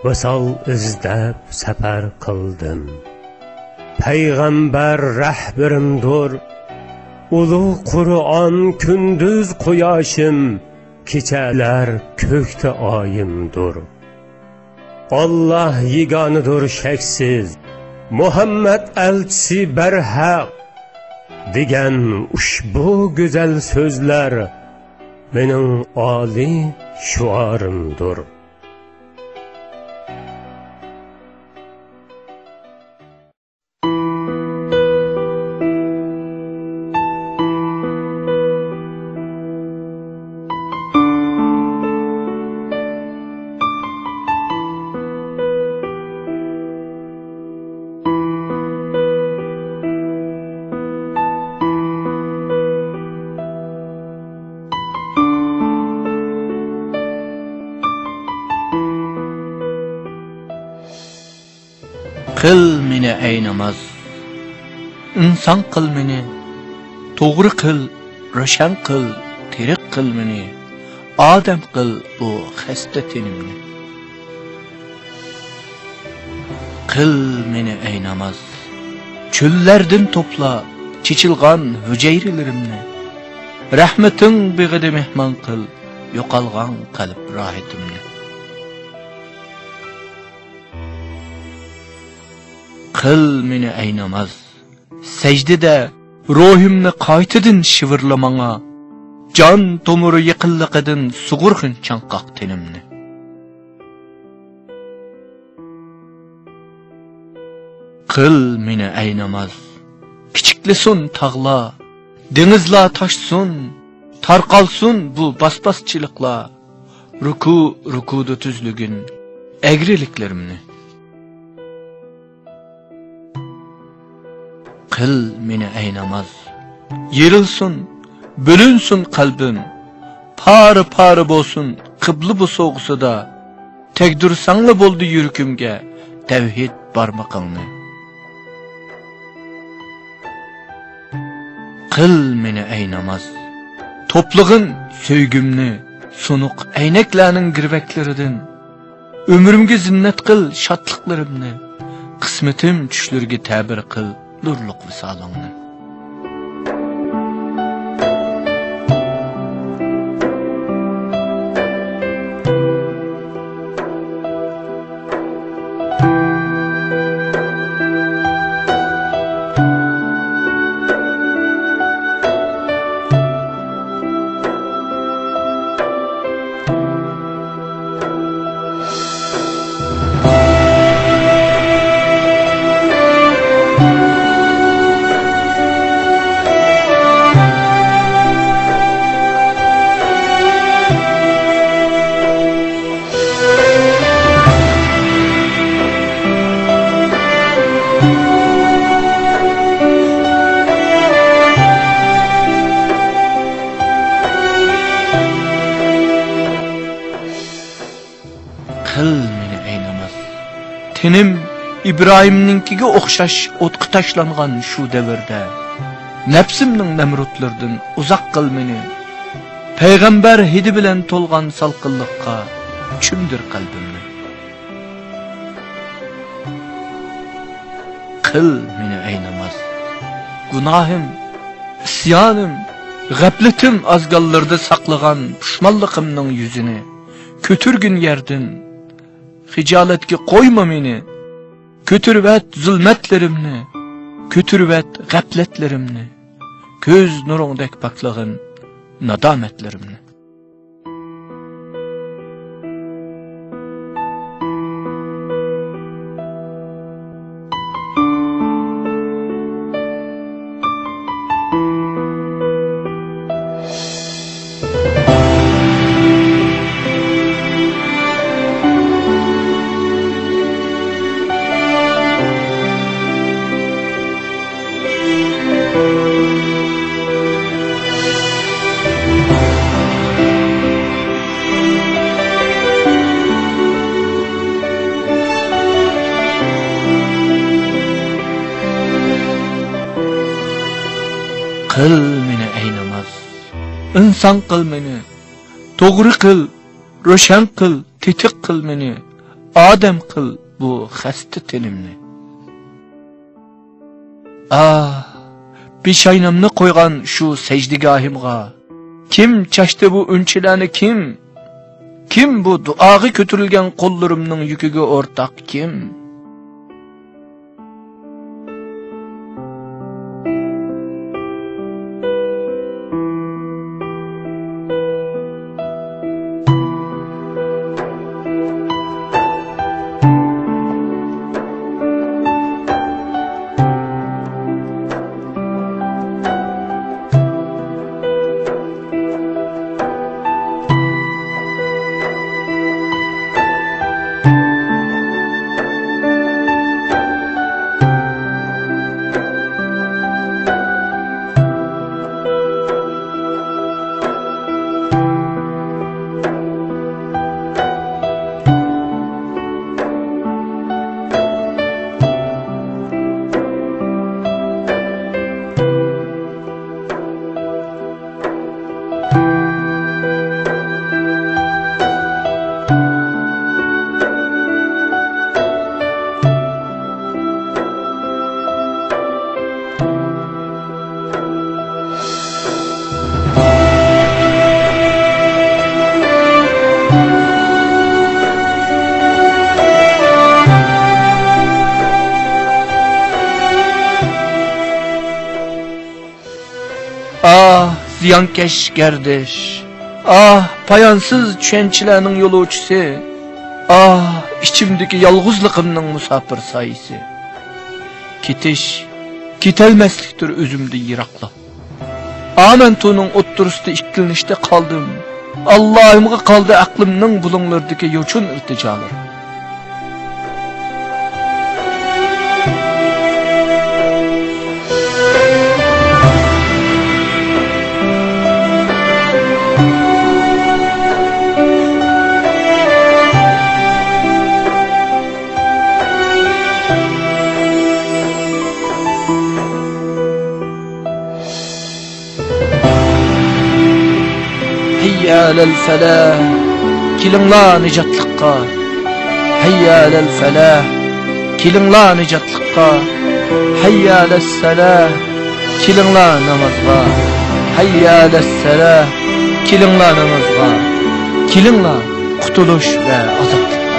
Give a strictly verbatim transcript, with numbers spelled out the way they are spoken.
ۋىسال ئىزدەپ سەپەر قىلدىم. پەيغەمبەر رەھبىرىمدۇر. ئۇلۇغ قۇرئان كۈندۈز قۇياشىم، كېچەلەر كۆكتە ئايىمدۇر. ئاللاھ يېگانىدۇر شەكسىز، مۇھەممەد ئەلچىسى بەرھەق، دېگەن ئۇشبۇ گۈزەل سۆزلەر مېنىڭ ئالىي شوئارىمدۇر. قىل مېنى ئەي ناماز، ئىنسان قىل مېنى، توغرا قىل، روشەن قىل، تىرىك قىل مېنى، ئادەم قىل بۇ خەستە تېنىمنى. قىل مېنى ئەي ناماز، چۆللەردىن توپلا چېچىلغان ھۈجەيرىلىرىمنى، رەھمىتىڭ بېغىدا مېھمان قىل يوقالغان قەلب راھىتىمنى. قىل مېنى ئەي ناماز، سەجدىدە روھۇمنى قايتىدىن شىۋىرلا ماڭا، جان تومۇرى يېقىنلىقىدىن سۇغۇرغىن چاڭقاق تېنىمنى. قىل مېنى ئەي ناماز، كىچىكلىسۇن تاغلار، دېڭىزلار تاشسۇن، تارقالسۇن بۇ باسباسچىلىقلار، رۇكۇ، رۇكۇدا تۈزلىگىن ئەگرىلىكلىرىمنى. قىل مېنى ئەي ناماز، يېرىلسۇن، بۆلۈنسۇن قەلبىم، پارە-پارە بولسۇن قىبلە بوسۇغىسىدا، تەگدۈرسەڭلا بولدى يۈرىكىمگە تەۋھىد بارمىقىڭنى. قىل مېنى ئەي ناماز، توپلىغىن سۆيگۈمنى سۇنۇق ئەينەكلەرنىڭ گىرۋەكلىرىدىن، ئۆمرۈمگە زىننەت قىل شادلىقلىرىمنى، قىسمىتىم چۈشلىرىگە تەبىر قىل نۇرلۇق ۋىسالىڭنى. قىل مېنى ئەي ناماز. تېنىم ئىبراھىمنىڭكىگە ئوخشاش ئوتقا تاشلانغان شۇ دەۋردە، نەپسىمنىڭ نەمرۇتلىرىدىن ئۇزاق قىل مېنى. پەيغەمبەر ھىدى بىلەن تولغان سالقىنلىققا چۆمدۈر قەلبىمنى. قىل مېنى ئەي ناماز. گۇناھىم، ئىسيانىم، غەپلىتىم ئازگاللىرىدا ساقلىغان پۇشمانلىقىمنىڭ يۈزىنى كۆتۈرگىن يەردىن. خىجالەتكە قويما مېنى. كۆتۈرۈۋەت زۇلمەتلىرىمنى، كۆتۈرۈۋەت غەپلەتلىرىمنى. كۆز نۇرۇڭدەك پاكلىغىن نادامەتلىرىمنى. قىل مېنى ئەي ناماز، ئىنسان قىل مېنى، توغرا قىل، روشەن قىل، تېتىق قىل مېنى، ئادەم قىل بۇ خەستە تېنىمنى. ئاھ، پېشاينامنى قويغان شۇ سەجدىگاھىمغا، كىم چاچتى بۇ ئۈنچىلەرنى، كىم؟ كىم بۇ دۇئاغا كۆتۈرۈلگەن قوللىرىمنىڭ يۈكىگە ئورتاق، كىم؟ ئاھ، زىيانكەش گەردىش! ئاھ، پايانسىز چۈشەنچىلەرنىڭ يولۇچىسى! ئاھ، ئىچىمدىكى يالغۇزلۇقۇمنىڭ مۇساپىر سايىسى! كېتىش، كېتەلمەسلىكتۇر ئۆزۈمدىن يىراقلاپ. ئامەنتۇنىڭ ئوتتۇرىسىدا ئىككىلىنىشتە قالدىم. ئاللاھىمغا قالدى ئەقلىمنىڭ بۇلۇڭلىرىدىكى يوچۇن ئىلتىجالىرى. ھەييە ئەلەل فەلاھ، كېلىڭلار نىجاتلىققا. ھەييە ئەلەل فەلاھ، كېلىڭلار نىجاتلىققا. ھەييە ئەلەس سەلاھ، كېلىڭلار نامازغا. ھەييە ئەلەس سەلاھ، كېلىڭلار نامازغا. كېلىڭلار قۇتۇلۇش ۋە ئازادلىققا.